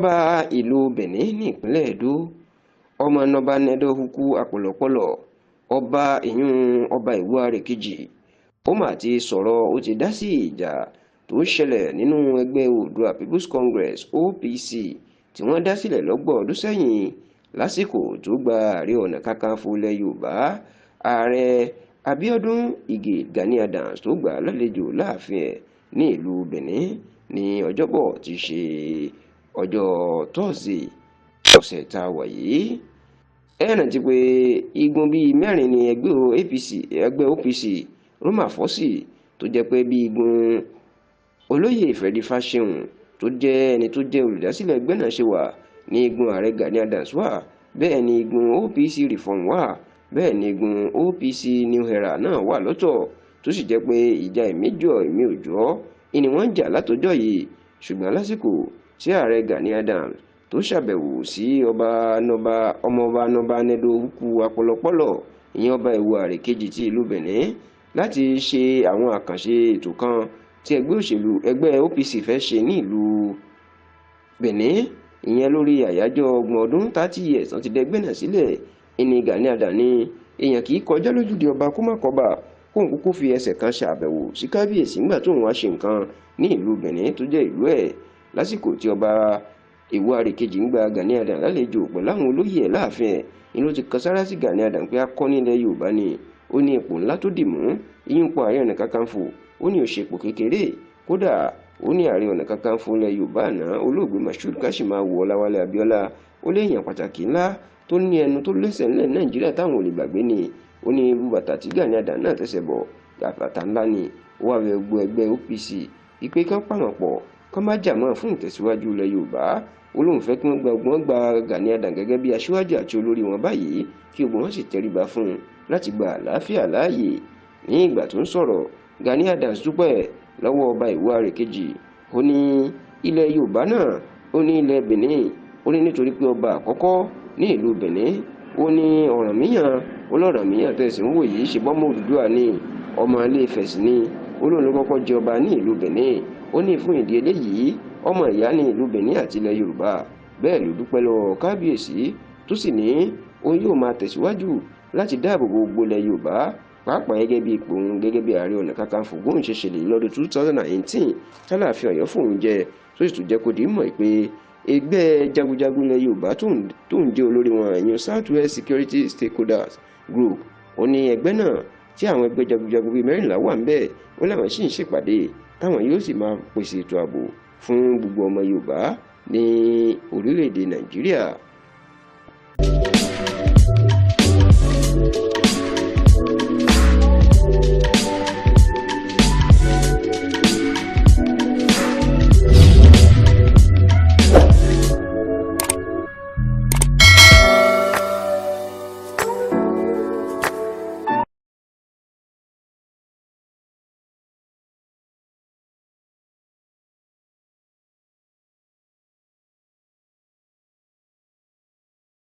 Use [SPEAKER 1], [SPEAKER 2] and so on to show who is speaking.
[SPEAKER 1] Ọba ìlú Benin ní ìpínlẹ̀ Edo, ọmọ Nọba Nẹdọ̀húkú Àpọ̀lọpọ̀lọ̀, ọba ìyún ọba Ìwúare kejì, ó mà ti sọ̀rọ̀. Ó ti dá sí ìjà tó ń ṣẹlẹ̀ nínú ẹgbẹ́ Oòduà People's Congress, OPC, tí wọ́n dá sílẹ̀ lọ́gbọ̀n ọdún sẹ́yìn, lásìkò tó gba Ààrẹ Ọ̀nà Kakanfò ilẹ̀ Yorùbá, Ààrẹ Abíọ́dún Ìgè Gani Adams, tó gbà á lálejò láàfin ẹ̀ ní ìlú Benin ní Ọjọ́bọ̀ tí í ṣe ọjọ́ Tọ́sídẹ̀ẹ́ ọ̀sẹ̀ tá a wà yìí. Ẹ rántí pé igun bíi mẹ́rin ní ẹgbẹ́ APC, ẹgbẹ́ OPC roma fọ́sì, tó jẹ́ pé bí igun olóyè Freddy Fasehun, tó jẹ́ ẹni tó jẹ́ olùdásílẹ̀ ẹgbẹ́ náà ṣe wà, ní igun ààrẹ Gani Adams wà, bẹ́ẹ̀ ni igun OPC Reform wà, bẹ́ẹ̀ ni igun OPC New Era náà wà lọ́tọ̀, tó sì jẹ́ pé ìjà ìmíjọ ìmí òjọ́ ìní wọ́n ń jà látọjọ́ yìí. Ṣùgbọ́n lásìkò tí ààrẹ Gani Adams tó ṣàbẹ̀wò sí ọba nọba ọmọọba Nọba Nẹdọ̀húkú Apọlọpọlọ, ìyẹn ọba Ìwúare kejì ti ìlú Benin, láti ṣe àwọn àkànṣe ètò kan tí ẹgbẹ́ òṣèlú ẹgbẹ́ OPC fẹ́ ṣe ní ìlú Benin, ìyẹn lórí àyájọ́ 30 ọdún, 30 years tán ti dẹgbẹ́ náà sílẹ̀, ìní Gani Adams ní èèyàn kì í kọjá lójúde ọba kó má kọba, kóun kúkú fi ẹsẹ̀ kan ṣàbẹ̀wò sí kábíyèsí nígbà tóun wá ṣe nǹkan ní ìlú Benin tó jẹ́ ìlú ẹ̀. Lásìkò tí ọba Ìwúare kejì ń gba Gani Adams lálejò pẹ̀lú àwọn olóyè ẹ̀ láàfin ẹ̀ ni ló ti kan sára sí Gani Adams pé akọni ilẹ̀ Yorùbá ni. Ó ní ipò ńlá tó dì mú, ìyún ipò Ààrẹ Ọ̀nà Kakanfò, ó ní òṣèpò kékeré. Kódà ó ní Ààrẹ Ọ̀nà Kakanfò ilẹ̀ Yorùbá àná, olóògbé Moshood Kashimawo Ọláwálé Abíọ́lá, ó léèyàn pàtàkì ńlá tó ní ẹnu tó lẹ́sẹ̀ ńlẹ̀ Nàìjíríà táwọn ò lè gbàgbé ni. Ó ní irú bàtà tí Gani Adams náà tẹ̀sẹ̀ bọ̀, bàtà ńlá ni. Ó wá bẹ gbogbo ẹgbẹ́ OPC ìpè kán pàmò pọ̀, kán má jà mọ́ fún ìtẹ̀síwájú ilẹ̀ Yorùbá. Ó lóun fẹ́ kí wọ́n gba Gani Adams gẹ́gẹ́ bí aṣíwájú àti olórí wọn báyìí, kí gbogbo wọn sì tẹríba fún un láti gba àlàáfíà láàyè. Ní ìgbà tó ń sọ̀rọ̀, Gani Adams dúpẹ́ lọ́wọ́ ọba Ìwúare kejì. Ó ní ilẹ̀ Yorùbá náà, ó ní ilẹ̀ Benin, ó ní nítorí pé ọba àkọ́kọ́ ní ìlú Benin, ó ní Ọ̀rànmíyàn, ó lọ́rànmíyàn tẹ̀sí ń wò yìí ṣe bọ́mọ Odùduwà ní, ọmọ Ilé Ifẹ̀ sì ni, ó lóun ló kọ́kọ́ jẹ ọba ní ìlú Benin. Ó ní fún ìdí eléyìí, ọmọ ìyá ní ìlú Benin àti ilẹ̀ Yorùbá. Bẹ́ẹ̀ ló dúpẹ́ lọ́wọ́ kábíyèsí, tó sì ní òun yóò máa tẹ̀síwájú láti dáàbò bo gbogbo ilẹ̀ Yorùbá, pàápàá gẹ́gẹ́ bí ipò òun gẹ́gẹ́ bí Ààrẹ Ọ̀nà Kakanfò bóun ṣe ṣèlérí lọ́dún 2019 tálàáfin Ọ̀yọ́ fòun jẹ. Tó sì tún jẹ́ kó di mọ̀ pé ẹgbẹ́ jagunjagun ilẹ̀ Yorùbá tó ń jẹ́ olórí wọn, ìyẹn South West Security Stakeholders Group, ó ní ẹgbẹ́ náà tí àwọn ẹgbẹ́ jagunjagun bíi 14 wà ńbẹ̀, ó láwọn sì ń ṣèpàdé táwọn yóò sì máa pèsè ètò ààbò fún gbogbo ọmọ Yorùbá ní orílẹ̀-èdè Nàìjíríà.